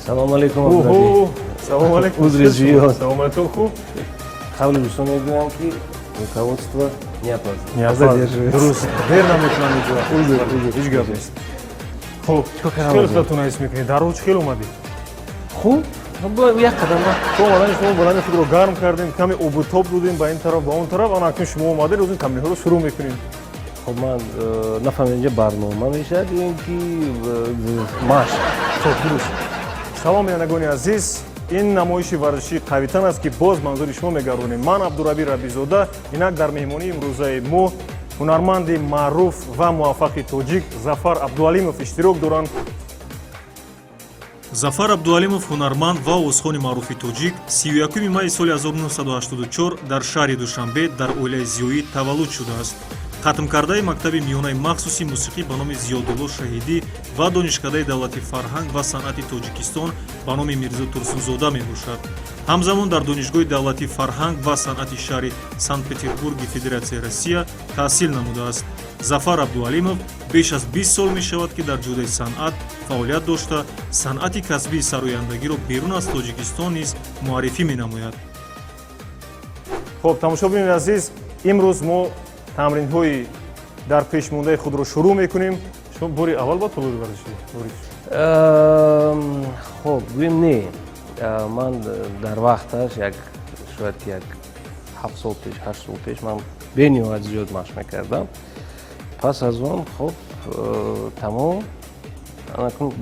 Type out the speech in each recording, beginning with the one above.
Салом алейкум, Абдураби. Салом алейкум. Узри зиёд. Саломатон хуб? Қавли дӯстон мегӯям, ки руководство не опаздывает. Не опаздывает. Дуруст, дер намекунам ҳеҷ вақт. Узр, узр. Ҳеҷ гап нест. Хуб, Чикор кардам? хеле худатон ҳис мекунед? Дар роҳ чӣ хел омадед? Хуб, як қадам ба. То омадани шумо бадани худро гарм кардем, каме обу тоб додем ба ин тараф, ба он тараф. Ана акнун шумо омадед, оз ин тамринҳоро шурӯъ мекунем. Хуб, ман нафаҳмидам, инҷа барнома мешавад ё ин ки машқ? Хуб, дуруст. Салом, бинандагони азиз, ин намоиши варзишии «Қавитан» аст, ки боз манзури шумо мегардонем. Ман Абдураби Рабизода. Инак дар меҳмонии имрӯзаи мо ҳунарманди маъруф ва муваффақи тоҷик Зафар Абдуалимов иштирок доранд. Зафар Абдуалимов, ҳунарманд ва овозхони маъруфи тоҷик, 31 майи соли 1984 дар шаҳри Душанбе дар оилаи зиёӣ таваллуд шудааст. Хатмкардаи мактаби миёнаи махсуси мусиқӣ ба номи Зиёдулло Шаҳидӣ ва Донишкадаи давлати фарҳанг ва санъати Тоҷикистон ба номи Мирзо Турсунзода мебошад. Ҳамзамон дар Донишгоҳи давлатии фарҳанг ва санъати шаҳри Санкт Петербурги Федератсияи Россия таҳсил намудааст. Зафар Абдуалимов беш аз 20 сол мешавад, ки дар ҷодаи санъат фаъолият дошта, санъати касбии сарояндагиро берун аз Тоҷикистон низ муаррифӣ менамояд. Хуб, тамошобинони азиз, имрӯз мо тамринҳои дар пешмондаи худро шурӯъ мекунем. Шумо бори аввал ба толори варзишӣ ворид шуд? Хуб, гӯем, не, ман дар вақташ, як шояд ки як 7 сол пеш, 8 сол пеш ман бениҳоят зиёд машқ мекардам. Пас аз он, хуб, тамом.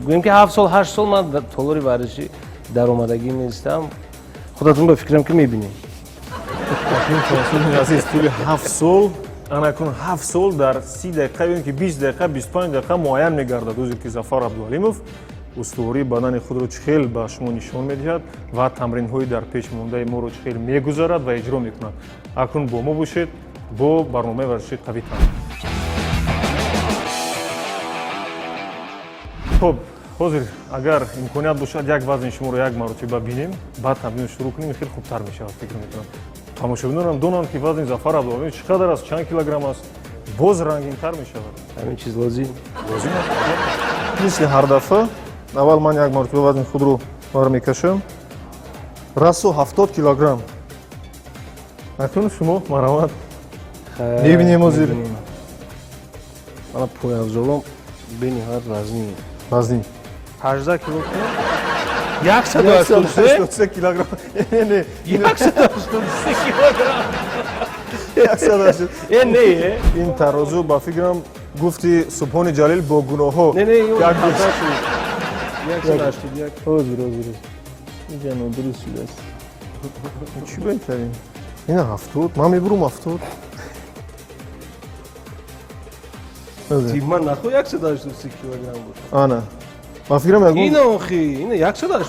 Гӯем ки 7 сол, 8 сол ман дар толори варзишӣ даромадагӣ нестам. Худатон ба фикрам, ки мебинем. Тамошобинони азиз, тӯли 7 сол, анакун 7 сол дар 30 дақиқа ё ин ки 20 дақиқа, 25 дақиқа муайян мегардад ӯзе, ки Зафар Абдуалимов устувории бадани худро чӣ хел ба шумо нишон медиҳад ва тамринҳои дар пеш мондаи моро чӣ хел мегузарад ва иҷро мекунад. Акнун бо мо бошед, бо барномаи варзишии «Қавитан». Хуб, ҳозир агар имконият бошад, як вазни шуморо як маротиба бинем, баъд тамринро шурӯъ кунем, хеле хубтар мешавад, фикр мекунам. Тамошобинонам донанд, ки вазни Зафар Абдуалимов чӣ қадар аст, чанд килограмм аст, боз рангинтар мешавад. Ҳамин чиз лозим. Лозим аст. Мисли ҳар дафъа, аввал ман як маротиба вазни худро бармекашам. Расо 70 килограмм. Акнун шумо марҳамат. Мебинем ҳозир. Мана, пойафзолом бениҳоят вазнин. Вазнин. 18 кило, 183. 83 килограмм, не? 183 килограмм. 180. Э, не. Ин тарозу, ба фикрам, гуфти Субҳони Ҷалил бо гуноҳҳо. Не, не. Як 181. Ҳозир, ҳозир, инҷа нодуруст шудааст. Чӣ беҳтарин, ина 70, ман мебурам 70. Ман нахо 183 килограмм бошам. Ана, ба фикрам, ягон Ина, охи, ина 183 килограмм.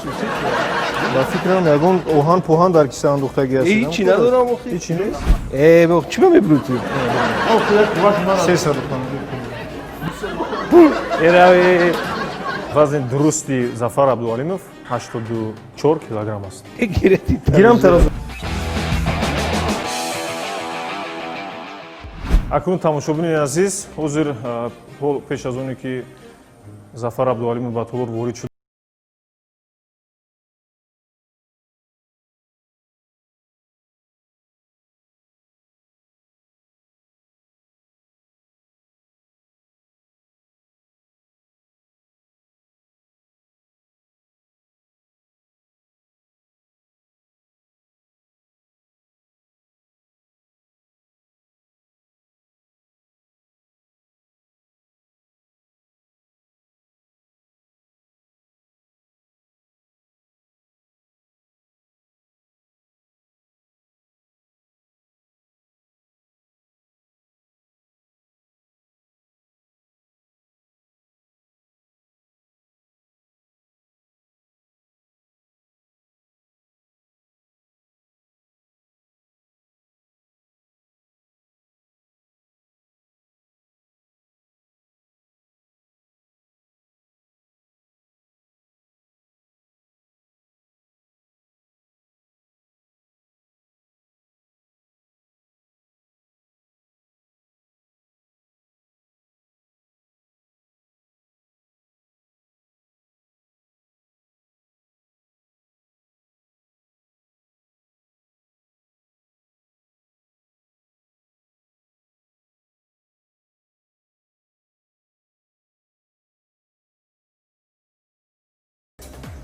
Ба фикрам, ягон оҳан поҳан дар киса андохтагӣ аст. Ҳичи надорам, охи. Ҳичи нест. Э, чӣ ба мебурӣ ту? 350. Эрави. Вазни дурусти Зафар Абдуалимов 84 килограмм аст. Гирети. Гирам таразу. Акнун, тамошобинони азиз, ҳозир пеш аз оне ки Зафар Абдуалимов ба толор ворид шуд.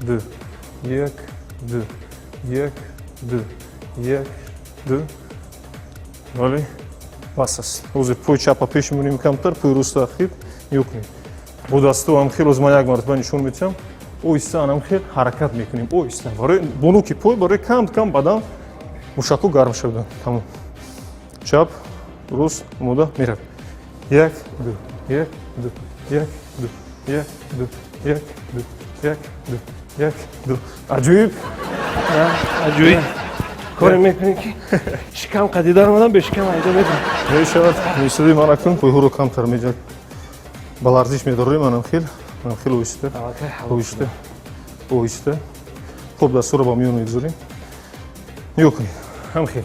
ду, як, ду, як, ду, як, ду. Бале, бас аст. Ҳозир пой чапа пеш мемонем камтар, пой роста ахиб нигоҳ кунед. Бо дасту ҳам хел, ҳозир ман як маротиба нишон медиҳам. Оҳиста анам хел ҳаракат мекунем, оҳиста барои бонуки пой, барои кам кам бадан мушакҳо гарм шаванд. Тамом, чап, рост, омода, меравем. Як, ду, як, ду, як, ду, як, ду, як, ду, як, ду, як, ду. Аҷоиб. Аҷоиб коре мекунем, ки шикам қади даромадам, бе шикам айда медам. Мешавад. Мисоли ман акун пойҳоро камтар меҷа ба ларзиш медорем, анам хел, анам хел, оҳиста, оҳиста, оҳиста. Хуб, дастуро ба миён мегузорем. Нигоҳ кунед, ҳам хел: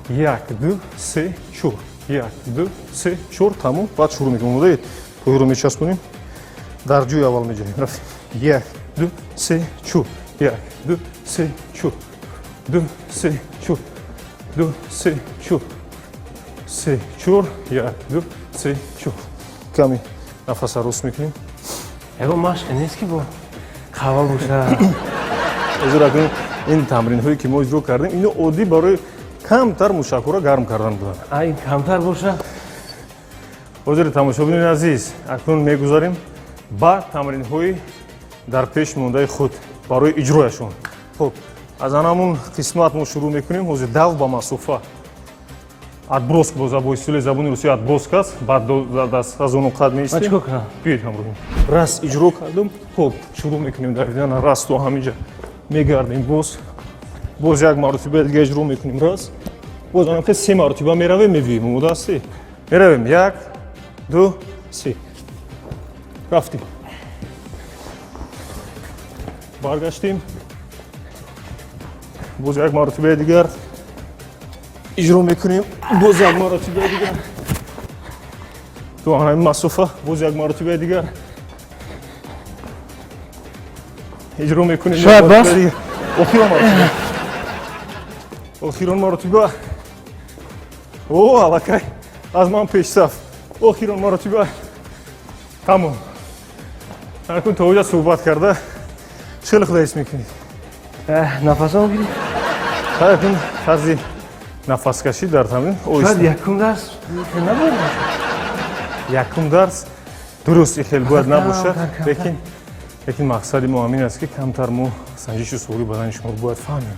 як, ду, се, чор, як, ду, се, чор. Тамом, баъд шурӯъ мекунем. Омодаед? Пойҳоро мечаспонем, дар ҷои аввал меҷаем. Рафтем: як, ду, се, чор, як, ду, се, чор, ду, се, чор, ду, се, чор, се, чор, як, ду, се, чор. Ками нафаса рост мекунем. Ягон машқе нест, ки бо қаҳва боша? Ҳозир акнун ин тамринҳое, ки мо иҷро кардем, ино оддӣ барои камтар мушакҳоро гарм кардан буданд. А ин камтар боша. Ҳозир, тамошобинони азиз, акнун мегузарем ба тамринҳои дар пеш мондаи худ барои иҷрояшон. Хуб, аз анамун қисмат мо шурӯъ мекунем. Ҳозир дав ба масофа, отброс, бо истилоҳи забони русӣ отброс аст. Баъд аз ону қад Ман чӣ меистем. Кор кунам? Биёед ҳамроҳем. Раз, иҷро кардум. Хуб, шурӯъ мекунем давидан. Раз, то ҳаминҷа мегардем, боз як маротиба дига иҷро мекунем. Раз, боз анамхел се маротиба меравем, мебиёем. Омода ҳастӣ? Меравем: як, ду, се, рафтем, баргаштем, боз як маротибаи дигар иҷро мекунем, боз як маротибаи дигар то ҳамин масофа, боз як маротибаи дигар иҷро мекунем. Шояд бас? Охирон маротиба, охирон маротиба. О, аллакай аз ман пешсаф. Охирон маротиба, тамом. Акун то оҷа суҳбат карда хеле худа ҳис мекунед? Нафасам гирифт. Акун тарзи нафаскашӣ дар тамрин Шояд оҳиста. Якум дарс набояд бошад. Якум дарс дуруст хел бояд набошад. Камтар, камтар. Лекин мақсади мо ҳамин аст, ки камтар мо санҷиши суғри бадани шуморо бояд фаҳмем.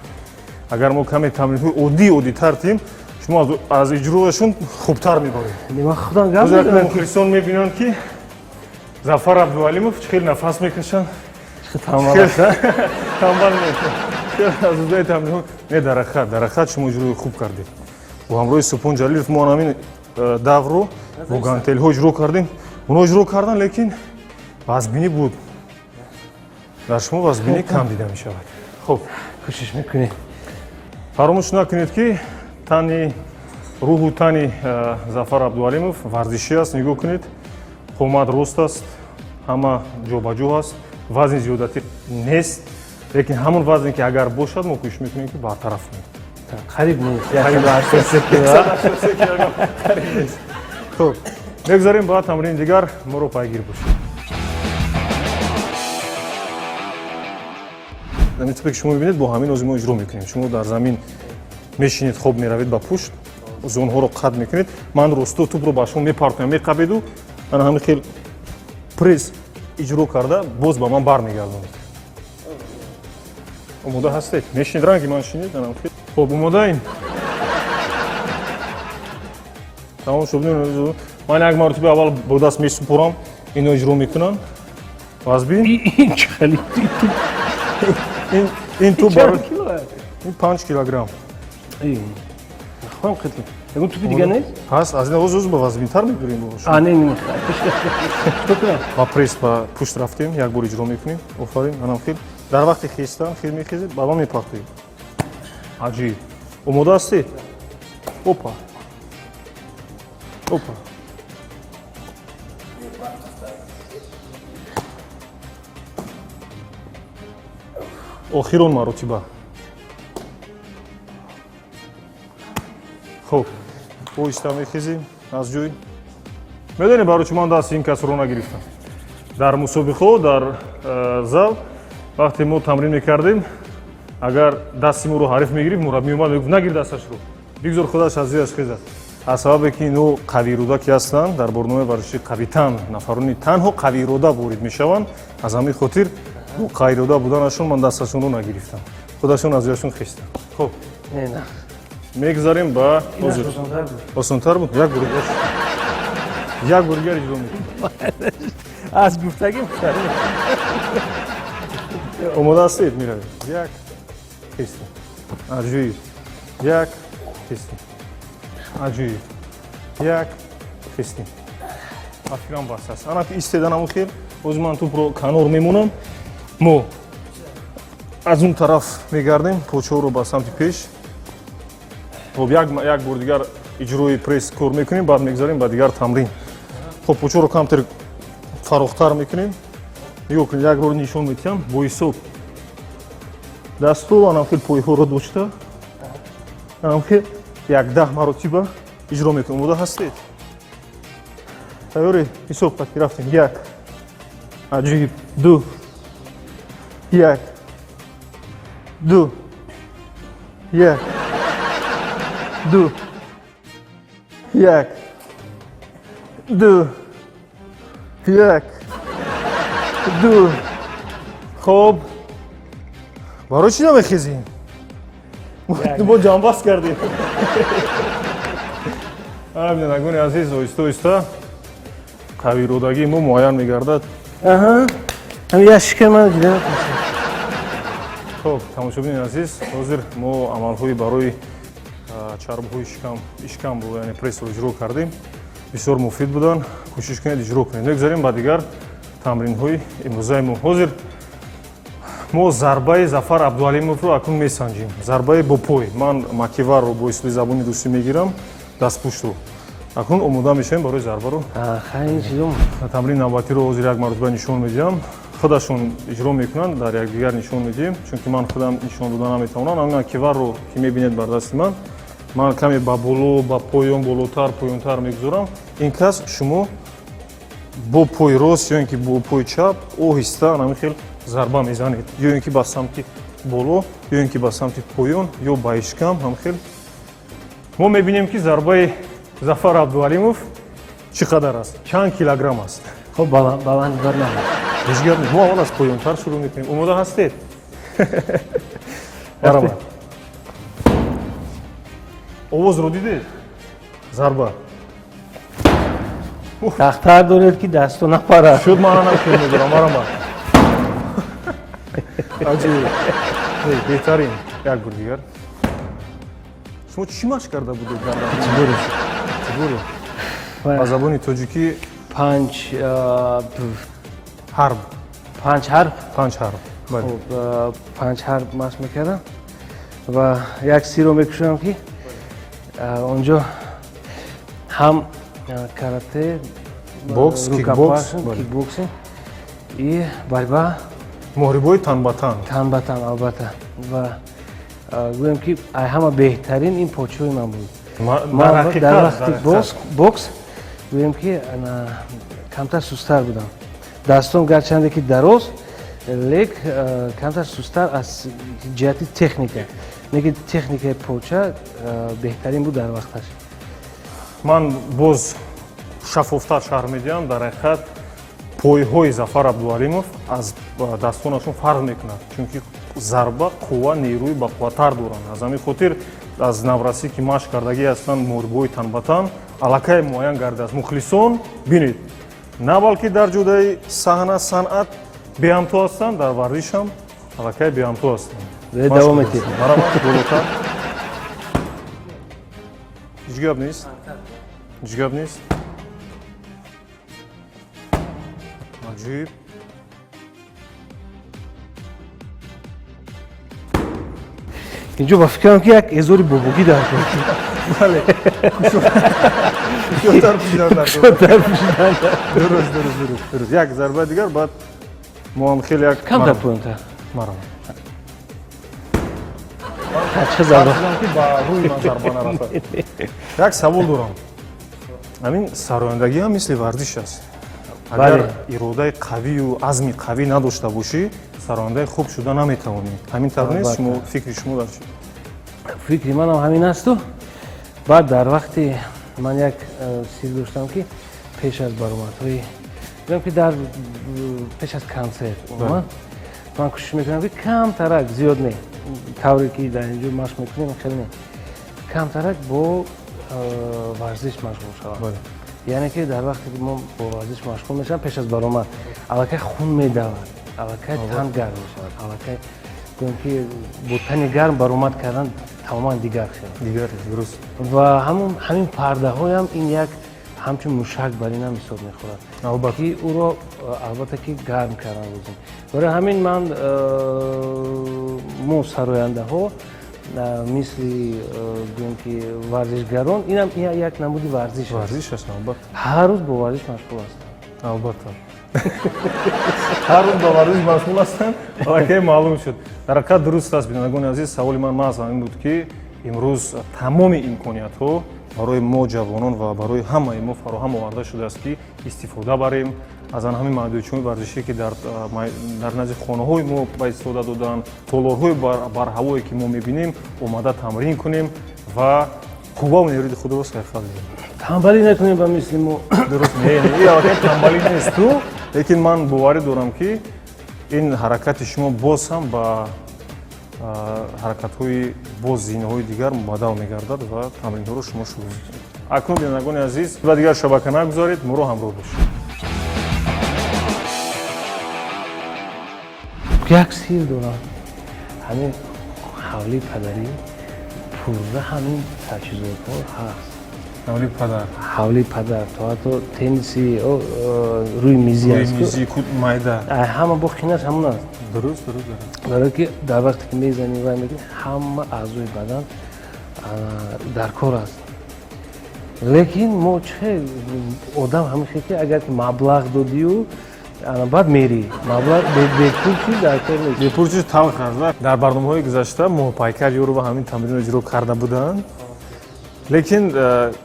Агар мо каме тамринҳои оддӣ оддитар тиҳем, шумо аз иҷрояшон хубтар мебаред. Ман худам гап Ҳозир мезанам, ки мухлисон мебинанд, ки Зафар Абдуалимов чӣ хел нафас мекашанд. Тамом аст, а? Тамбал не, аз удаи тамринҳо не. Дарахат, шумо иҷрои хуб кардед. Бо ҳамроҳи Супон Ҷалилов мо ҳамин даврро бо гантелҳо иҷро кардем. Онҳо иҷро кардан, лекин вазбинӣ буд. Дар шумо вазбинӣ кам дида мешавад. Хуб. Кӯшиш мекунем. Фаромӯш накунед, ки тани рӯҳу тани Зафар Абдуалимов варзишӣ аст. Нигоҳ кунед, қомат рост аст, ҳама ҷобаҷо аст, вазни зиёдатӣ нест, лекин ҳамон вазне, ки агар бошад, мо кӯшиш мекунем, ки бартараф кунем. Қариб нест, 183 кило. Хуб, мегузарем ба тамрини дигар, моро пайгир бошед. Ҳамин тупе, ки шумо мебинед, бо ҳамин озӣ мо иҷро мекунем. Шумо дар замин мешинед, хоб меравед ба пушт, зонҳоро қад мекунед. Ман росто тупро ба шумо мепартоям, меқабеду ана ҳамин хел пресс иҷро карда, боз ба ман бармегардонед. Омода ҳастед? Мешинед, ранги ман шинед, ана хел. Хуб, омодаем? Тамом шуд. Ман як маротиба аввал бо даст месупорам, ино иҷро мекунам. Вазбин. Ин чӣ хели? Ин туп Чанд барои кило аст? Ин 5 килограмм. Хом хел, ягон тупи дига нест? Ҳаст, аз ин оз ба вазбинтар мебирем бо шумо. А, не, не, чӣ кунам? Ба пресс ба пушт рафтем, як бор иҷро мекунем. Офарин, анам хел. Дар вақти хестан хел мехезед, ба ман мепартоед. Аҷиб. Омода ҳастед? Опа, опа. Охирон маротиба. Хуб, оҳиста мехезем аз ҷой. Медонед, барои чӣ ман дасти ин касро нагирифтам дар мусобиқаҳо, дар зал? Вақте мо тамрин мекардем, агар дасти моро ҳариф мегирифт, мураббӣ меомад, мегуфт: «Нагир дасташро, бигзор худаш аз ҷояш хезад». Аз сабабе ки ино қавиирода ки ҳастанд, дар барномаи варзиши қавитан нафарони танҳо қавиирода ворид мешаванд. Аз ҳамин хотир бо қавиирода буданашон ман дасташонро нагирифтам, худашон аз ҷояшон хестанд. Хуб, мегузарем ба ҳозир. Осонтар буд. Як бор, як бор дигар иҷро мекунем. Аз гуфтагӣ. Омода ҳастед? Меравем. Як, хестем. Аҷоиб. Як, хестем. Аҷоиб. Як, хестем. Ба фикрам, бас аст. Ана ки истедан ҳамун хел. Ҳозир ман тӯпро канор мемонам, мо аз он тараф мегардем, почаҳоро ба самти пеш. Хоб, як бор дигар иҷрои пресс кор мекунем, баъд мегузарем ба дигар тамрин. Хоб, почаҳоро камтар фарохтар мекунем. Нигоҳ кунед, як бор нишон медиҳам бо ҳисоб. Дасту анам хел пойҳоро дошта, анам хел як 10 маротиба иҷро мекунем. Омода ҳастед? Тайёрӣ? Ҳисоб қати рафтем. Як, аҷиб. Ду, як, ду, як, ду, як, ду, як, ду. Хоб, барои чӣ намехезем? Мо ҷамъбаст кардем. Бинандагони азиз, оҳиста оҳиста қавииродагии мо муайян мегардад. Як шикар ман дида. Хоб, тамошобини азиз, ҳозир мо амалҳои барои чарбҳои ишкамбу, яъне прессро иҷро кардем. Бисёр муфид буданд, кӯшиш кунед, иҷро кунед. Мегузарем ба дигар тамринҳои имрӯзаи мо. Ҳозир мо зарбаи Зафар Абдуалимовро акнун месанҷем, зарбаи бо пой. Ман макиварро бо истилоҳи забони русӣ мегирам, дастпуштро. Акнун омода мешавем барои зарбаро. Тамрини навбатиро ҳозир як маротиба нишон медиҳам, худашон иҷро мекунанд, дар якдигар нишон медиҳем, чунки ман худам нишон дода наметавонам. Ҳамин макиварро ки мебинед бар дасти ман, ман каме ба боло, ба поён, болотар, поёнтар мегузорам. Ин кас шумо бо пои рост ё ин ки бо пои чап оҳиста ҳамин хел зарба мезанед, ё ин ки ба самти боло, ё ин ки ба самти поён, ё ба ишкам. Ҳамин хел мо мебинем, ки зарбаи Зафар Абдуалимов чӣ қадар аст, чанд килограмм аст. Хоб, баланд бар. Ҳеҷ гап нест, мо аввал аз поёнтар шурӯъ мекунем. Омода ҳастед? Баромад. Овозро дидед? Зарба. Тахтар доред, ки дасту напарад. Шуд, ман хел медорам. Баромад. Аҷиб, беҳтарин. Як бор дигар. Шумо чӣ машқ карда будед? Тибори ба забони тоҷикӣ? Панҷ ҳарб. Панҷ ҳарф. Панҷ ҳарф. Хуб, панҷ ҳарф машқ мекардам ва як сирро мекушам, ки онҷо ҳам карате, бокс, кикбокс, кикбоксинг и борьба. Муҳорибаҳои тан ба тан. Тан ба тан, албатта. Ва гӯем, ки ай ҳама беҳтарин ин почҳои ман буд. Дар вақти бокс, гӯем, ки камтар сустар будам. Дастон гарчанде ки дароз, лек камтар сустар аз ҷиҳати техника, лекин техникаи поча беҳтарин буд дар вақташ. Ман боз шаффофтар шарҳ медиҳам. Дар ҳақиқат, пойҳои Зафар Абдуалимов аз дастонашон фарқ мекунад, чунки зарба, қувва, нерӯи бақувваттар доранд. Аз ҳамин хотир аз наврасӣ ки машқ кардагӣ ҳастанд муҳорибаҳои тан ба тан, аллакай муайян гардааст. Мухлисон, бинед, на балки дар ҷодаи саҳна санъат беҳамто ҳастанд, дар варзиш ҳам аллакай беҳамто ҳастанд. Давом етед. Барамад, болотар. Ҳеҷ гап нест, ҳеҷ гап нест. Аҷиб. Инҷо ба фикрам, ки як эзори бобогӣ дар Бале, кушодтар пӯшидан дар. Дуруст, дуруст, дуруст, дуруст. Як зарбаи дигар, баъд мо ҳам хеле як Камтар поёнтар. Марҳамат. Чӣ зарба? Ки ба рӯи ман зарба нарасад. Як савол дорам: ҳамин сарояндагӣ ҳам мисли варзиш аст? Агар иродаи қавию азми қавӣ надошта бошӣ, сарояндаи хуб шуда наметавонӣ. Ҳамин тавр нест? Шумо, фикри шумо дар чи? Фикри манам ҳамин асту. Баъд дар вақти ман як сир доштам, ки пеш аз баромадҳои, гӯям ки дар пеш аз консерт, умуман ман кӯшиш мекунам, ки камтарак, зиёд не, тавре ки дар инҷо машқ мекунем, хеле не, камтарак бо варзиш машғул шавам. Яъне ки дар вақте ки мо бо варзиш машғул мешавам, пеш аз баромад аллакай хун медавад, аллакай тан гарм мешавад, аллакай, гӯям ки, бо тани гарм баромад кардан тамоман дигар хел. Дигар, дуруст. Ва ҳамин пардаҳоям ин як ҳамчун мушак бар инам ҳисоб мехӯрад, ки ӯро албатта ки гарм кардан лозим. Барои ҳамин ман, мо сарояндаҳо мисли, гӯем ки, варзишгарон, инам як намуди варзиш. Варзиш аст, албатта. Ҳар рӯз бо варзиш машғул ҳастам. Албатта, ҳар рӯз ба варзиш машғул ҳастанд, аллакай маълум шуд. Дар ҳақиқат дуруст аст. Бинандагони азиз, саволи ман маҳз ҳамин буд, ки имрӯз тамоми имкониятҳо барои мо ҷавонон ва барои ҳамаи мо фароҳам оварда шудааст, ки истифода барем аз ан ҳамин майдончаҳои варзишие, ки дар назди хонаҳои мо ба истифода доданд, толорҳои барҳавое, ки мо мебинем, омада тамрин кунем ва қуввау нерӯи худро сайқал диҳем. Тамбалӣ накунем ба мисли мо. Дуруст, не, аллакай тамбалӣ нест ту, лекин ман боварӣ дорам, ки ин ҳаракати шумо боз ҳам ба ҳаракатҳои боз зинаҳои дигар мубаддал мегардад ва тамринҳоро шумо шурӯъ мекунед. Акнун, бинандагони азиз, ба дигар шабака нагузоред, моро ҳамроҳ бошед. Як сир дорам: ҳамин ҳавлии падарӣ пурра ҳамин таҷҳизотҳо ҳаст. Ҳавлии падар. Ҳавлии падар, то ҳатто тенниси рӯи мизӣ. Аст, майда. Ҳама бо қинаш ҳамон аст. Дуруст, дуруст. Барое ки дар вақте ки мезанӣ, вай мекунӣ, ҳама аъзои бадан дар кор аст. Лекин мо чӣ одам ҳамин хел ки агар маблағ додию, баъд мерӣ, маблағ бепул чи дар кор нест. Бепул чи талх аст. Дар барномаҳои гузашта Моҳпайкар Ёрова ҳамин тамринро иҷро карда буданд, лекин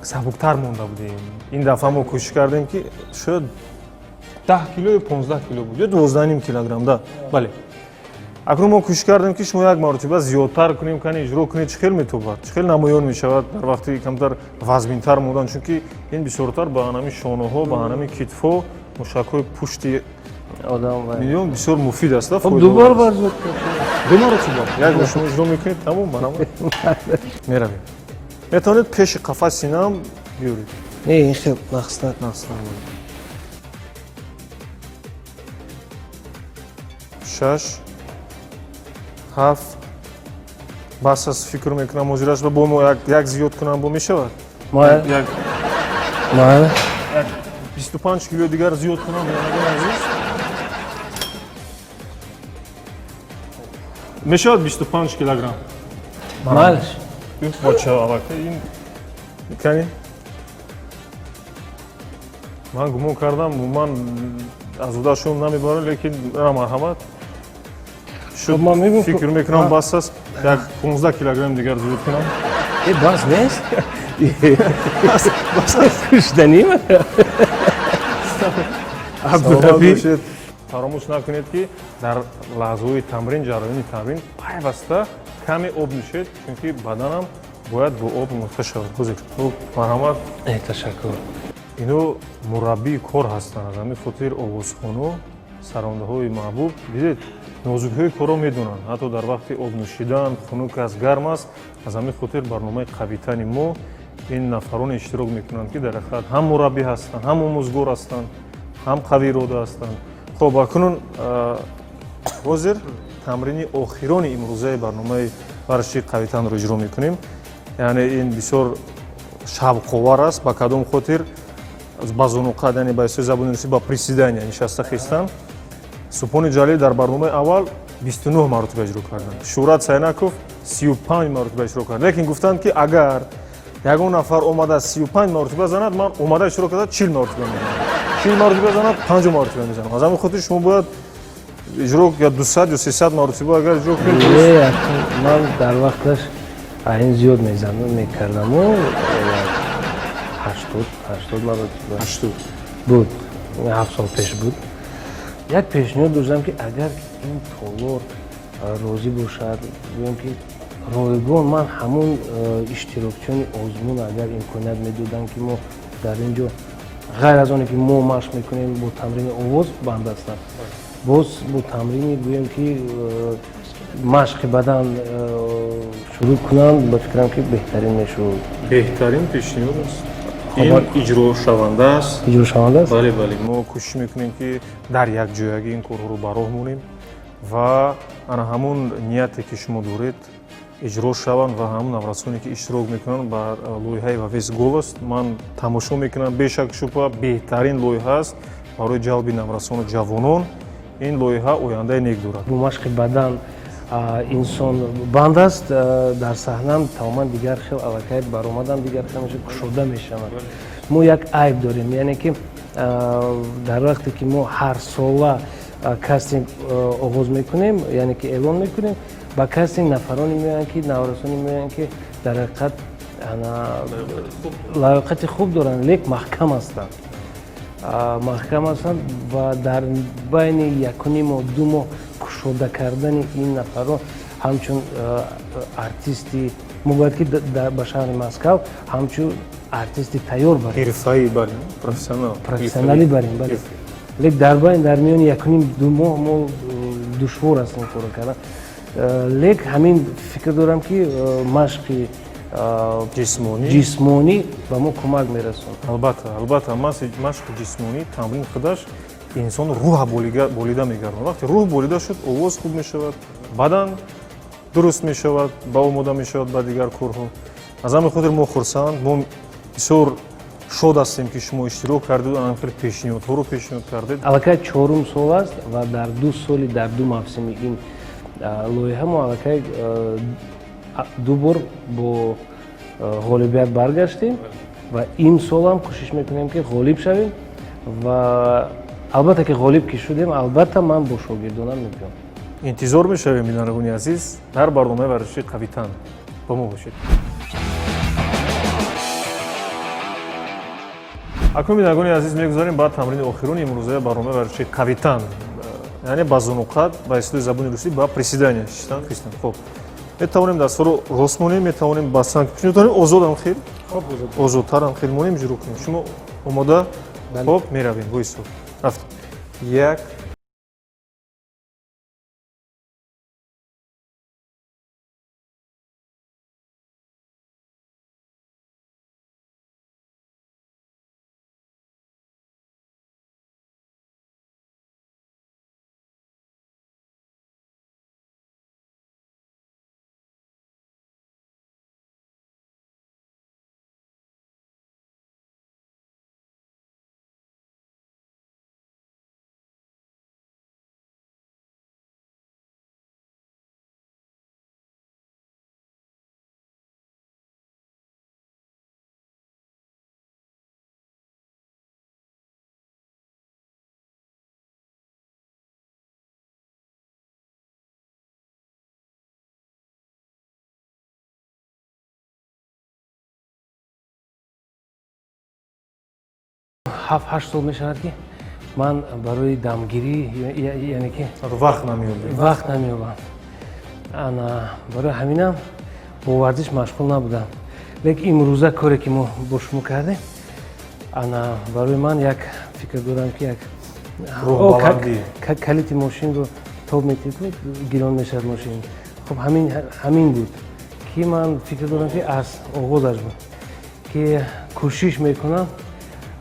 сабуктар монда будем. Ин дафъа мо кӯшиш кардем, ки шояд 10 кило ё 15 кило буд ё 12,5 килограмм да, бале. Акнун мо кӯшиш кардем, ки шумо як маротиба зиёдтар кунем. Кани, иҷро кунед, чӣ хел метобад, чӣ хел намоён мешавад дар вақти камтар вазминтар мондан, чунки ин бисёртар ба ҳанами шонаҳо, ба ҳанами китфҳо, мушакҳои пушти миллион бисёр муфид аст. Дубор бар зиёд. Ду маротиба. Як бор шумо иҷро мекунед, тамом, барамад меравем. Метавонед пеши қафас синаам биёред. Не, ин хел нақстар. Нақстар. Шаш, ҳафт, бас аст, фикр мекунам. Ҳозираш бо мо як зиёд кунам, бо мешавад. Як 25 кило дигар зиёд кунам, бинандагони азиз, мешавад 25 килограмм. Майлаш. Боча, аллакай ин кани ман гумон кардам, ман аз ӯдашон намебарам, лекин на, марҳамат шуд. Фикр мекунам, бас аст. Як 15 килограмм дигар зиёд кунам. Бас нест, куштаним. Абдураби, фаромӯш накунед, ки дар лаҳзаҳои тамрин, ҷараёни тамрин пайваста каме об нӯшед, чунки баданам бояд бо об омӯхта шавад. Ҳозир, хуб, марҳамат. Ташаккур. Ино мураббии кор ҳастанд, аз ҳамин хотир овозхоно, сарондаҳои маҳбуб, дидед, нозукиҳои корро медонанд, ҳатто дар вақти об нӯшидан, хунук аст, гарм аст. Аз ҳамин хотир барномаи қавитани мо ин нафароне иштирок мекунанд, ки дар ҳақиқат ҳам мураббӣ ҳастанд, ҳам омӯзгор ҳастанд, ҳам қавиирода ҳастанд. Хуб, акнун ҳозир тамрини охирони имрӯзаи барномаи варзиши қавитанро иҷро мекунем. Яъне ин бисёр шавқовар аст. Ба кадом хотир? Ба зонуқад, яъне ба истилоҳи забони русӣ ба приседания, нишаста хестан. Субҳони Ҷалил дар барномаи аввал 29 маротиба иҷро карданд, Шӯҳрат Сайнаков 35 маротиба иҷро кард, лекин гуфтанд, ки агар ягон нафар омада 35 маротиба занад, ман омада иштирок карда 40 маротиба мезанам, 40 маротиба занад, 50 маротиба мезанам. Аз ҳамин хотир шумо бояд иҷро ё 200 ё 300 маротиба агар иҷро кунед. Не, ман дар вақташ ин зиёд мезанам, мекардаму 80, 80 маротиба 80 буд. 7 сол пеш буд. Як пешниҳод доштам, ки агар ин толор розӣ бошад, гӯем ки ройгон, ман ҳамун иштирокчиёни озмун агар имконият медоданд, ки мо дар ин ҷо ғайр аз оне ки мо машқ мекунем, бо тамрини овоз банд ҳастам, боз бо тамрини, гӯем ки, машқи бадан шурӯъ кунанд, ба фикрам ки беҳтарин мешуд. Беҳтарин пешниҳод аст, ин иҷрошаванда аст. Иҷрошаванда аст. Бале, бале, мо кӯшиш мекунем, ки дар якҷоягӣ ин корҳоро ба роҳ монем ва ана ҳамун нияте, ки шумо доред, иҷро шаванд ва ҳамун наврасоне, ки иштирок мекунанд ба лоиҳаи «Во весь голос», ман тамошо мекунам, бешак шубҳа беҳтарин лоиҳа аст барои ҷалби наврасону ҷавонон. Ин лоиҳа ояндаи нек дорад. Бо машқи бадан инсон банд аст, дар саҳнам тамоман дигар хел, аллакай баромадам дигар хел мешавад, кушода мешавад. Мо як айб дорем, яъне ки дар вақте ки мо ҳар сола кастинг оғоз мекунем, яъне ки эълон мекунем, ба кастинг нафароне меоянд, ки наврасоне меоянд, ки дар ҳақиқат лаёқати хуб доранд, лек маҳкам ҳастанд, маҳкам ҳастанд ва дар байни 1.5 моҳ, 2 моҳ кушода кардани ин нафарро ҳамчун артисти мо бояд ки ба шаҳри Москав ҳамчун артисти тайёр барем. Ҳирфаӣ, бале, профессионал. Профессионалӣ барем, бале. Лек дар байн, дар миёни 1.5-2 моҳ мо душвор аст ин корро кардан. Лек ҳамин фикр дорам, ки машқи ҷисмонӣ. Ҷисмонӣ ба мо кӯмак мерасонад. Албатта, албатта, машқи ҷисмонӣ, тамрин худаш инсон рӯҳа болида мегардонад. Вақте рӯҳ болида шуд, овоз хуб мешавад, бадан дуруст мешавад, ба омода мешавад ба дигар корҳо. Аз ҳамин хотир мо хурсанд, мо бисёр шод ҳастем, ки шумо иштирок кардед, ана хеле пешниҳодҳоро пешниҳод кардед. Аллакай чорум сол аст ва дар 2 соли, дар ду мавсими ин лоиҳа мо аллакай ду бор бо ғолибият баргаштем ва имсолам кӯшиш мекунем, ки ғолиб шавем ва албатта ки ғолиб ки шудем, албатта ман бо шогирдонам мебиём. Интизор мешавем, бинандагони азиз, дар барномаи варзиши «Қавитан» бо мо бошед. Акнун, бинандагони азиз, мегузарем ба тамрини охирони имрӯзаи барномаи варзиши «Қавитан», яъне ба зонуқад, ба истилоҳи забони русӣ ба приседания шиштан, хистан. Хоб, метавонем дастҳоро рост монем, метавонем ба санг, метавонем озодам хел, озодтарам хел монем, иҷро кунем. Шумо омода? Хоб, меравем, войсо, рафтем. Як. 7-8 сол мешавад, ки ман барои дамгирӣ, яъне ки вақт намеёбед. Вақт намеёбам. Ана барои ҳаминам бо варзиш машғул набудам. Лекин имрӯза коре ки мо бо шумо кардем, ана барои ман як фикр дорам, ки як рӯҳбаландӣ. Калити мошинро тоб метед, гирон мешавад мошин. Хуб, ҳамин буд, ки ман фикр дорам, ки аз оғозаш буд, ки кӯшиш мекунам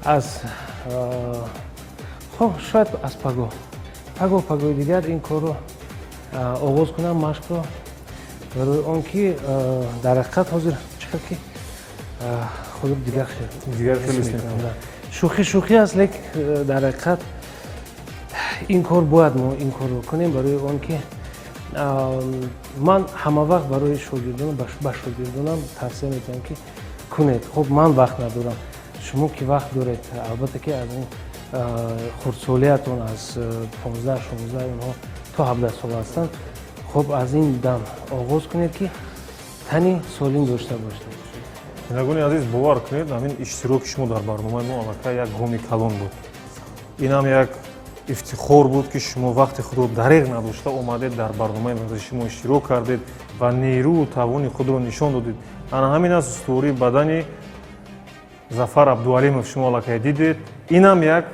аз, хоб, шояд аз пагоҳ, пагоҳи дигар ин корро оғоз кунам, машқро, барои он ки дар ҳақиқат ҳозир чӣ хел ки худро дигар дигар ҳис хел ҳис мекунам. Мекунам. Да. Шӯхӣ шӯхӣ аст, лек дар ҳақиқат ин кор бояд мо ин корро кунем, барои он ки ман ҳама вақт барои шогирдонам, ба шогирдонам тавсия медиҳам, ки кунед. Хуб, ман вақт надорам, шумо ки вақт доред, албатта ки аз ин хурдсолиятон, аз 15-16, онҳо то 17 сола ҳастанд, хуб, аз ин дам оғоз кунед, ки тани солим дошта бошед. Бинандагони азиз, бовар кунед, ҳамин иштироки шумо дар барномаи мо аллакай як гоми калон буд. Инам як ифтихор буд, ки шумо вақти худро дареғ надошта омадед, дар барномаи варзиши мо иштирок кардед ва нерӯу тавони худро нишон додед. Ана ҳамин аст устувории бадани Зафар Абдуалимов. Шумо аллакай дидед, инам як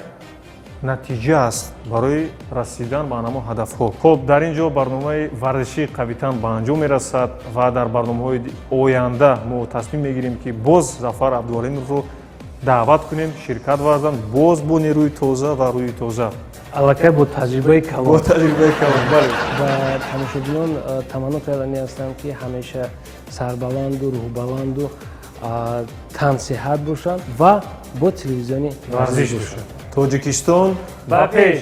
натиҷа аст барои расидан ба анамо ҳадафҳо. Хуб, дар ин ҷо барномаи варзишии «Қавитан» ба анҷом мерасад ва дар барномаҳои оянда мо тасмим мегирем, ки боз Зафар Абдуалимовро даъват кунем, ширкат варзанд, боз бо нерӯи тоза ва рӯи тоза. Аллакай бо таҷрибаи бо калон. Таҷрибаи калон, бале. Ба тамошобинон таманно кардани ҳастам, ки ҳамеша сарбаланду рӯҳбаланду тансиҳат бошанд ва бо телевизиони «Варзиш» бошад. Тоҷикистон ба пеш!